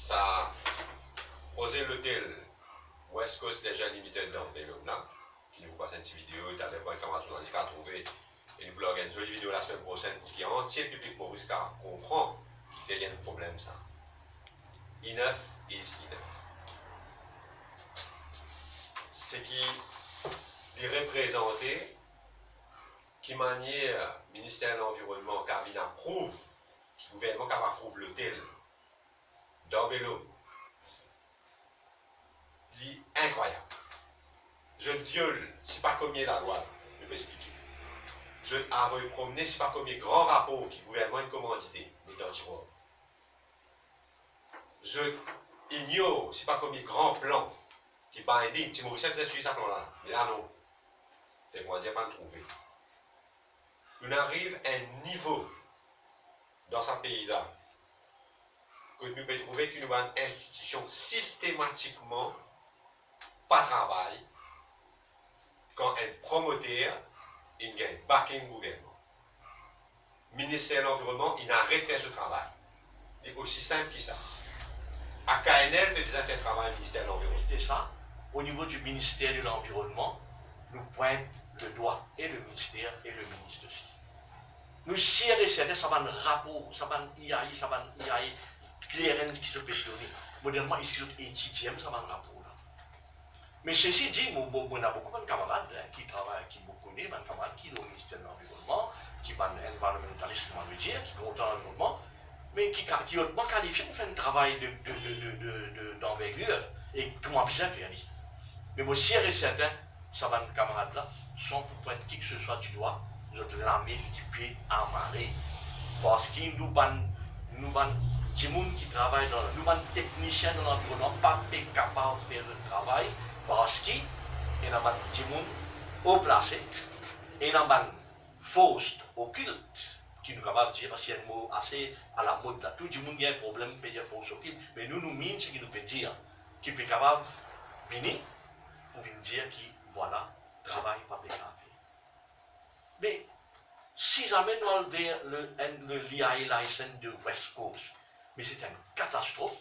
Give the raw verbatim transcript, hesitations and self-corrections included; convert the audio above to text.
Sa proze lotel West Coast Leisure Limited dan Bel Ombre la, ki nou pou pas enn ti video taler pou enn kamarad zournalis ki a trouve, e nou pou larg enn zoli video lasemenn prosenn pou ki antie piblik Moris kapav konpran kifer gagn problem sa. Enough is enough. Seki li reprezante, ki manier Minister Lanvironnman kapav vinn aprouv, ki gouvernman kapav aprouv lotel dan Bel Ombre, li inkrwayab. Zot viol sipa komie lalwa, nou pe explike. Zot avoy promne sipa komie gran rapor ki gouvernman inn komandite, met dan tirwar. Zot ignor sipa komie gran plan ki binding, ti Morisien bizin swiv sa plan la, me la non. Fer kouma dir, pa trouve. Nou ariv enn nivo dan sa pei la, kot nou pe trouve ki nou bann institision sistematikman pa travay kan enn promoter inn gagn backing gouvernman. Minister Lanvironnman inn aret fer so travay. Li osi sinp ki sa. A K N L pe bizin fer travay Minister Lanvironnman. C'était ça, au niveau du ministère de l'Environnement, nou pwint ledwa e le minister e le minis osi. Nou sir e serten sa bann rapor, sa bann E I A, sa bann E I A clearance ki zot pe done, mo demann mwa, eski zot etidie sa bann rapor la? Me sesi di, mo, mo, mo ena boukou bann kamarad, hein, ki travay, ki mo kone, bann kamarad ki dan Minister Lanvironnman, ki bann environmentalist, kouma nou dir, ki kontan lanvironnman, me ki ka-, ki otreman kalifie pou fer enn travay de, de, de, de, de, de, d'anvergir, e ki mo bizin fer li. Me mo sir e serten, sa bann kamarad la, san pou pwint kikeseswa didwa, zot lame li pe amare. Parski nou bann, nou bann dimoun ki travay dan, nou bann teknisien dan lanvironnman pa pe kapav fer zot travay, parski ena bann dimoun o plase, ena bann fors okilt, ki nou kapav dir, parski enn mo ase alamod la, tou dimoun gagn problem pe dir fors okilt, me nou, nou mean seki nou pe dir, ki pe kapav vini pou vinn dir ki, vwala, travay pa pe kapav fer. Me si zame nou al ver le, enn, le, le E I A license de West Coast, me se enn katastrof,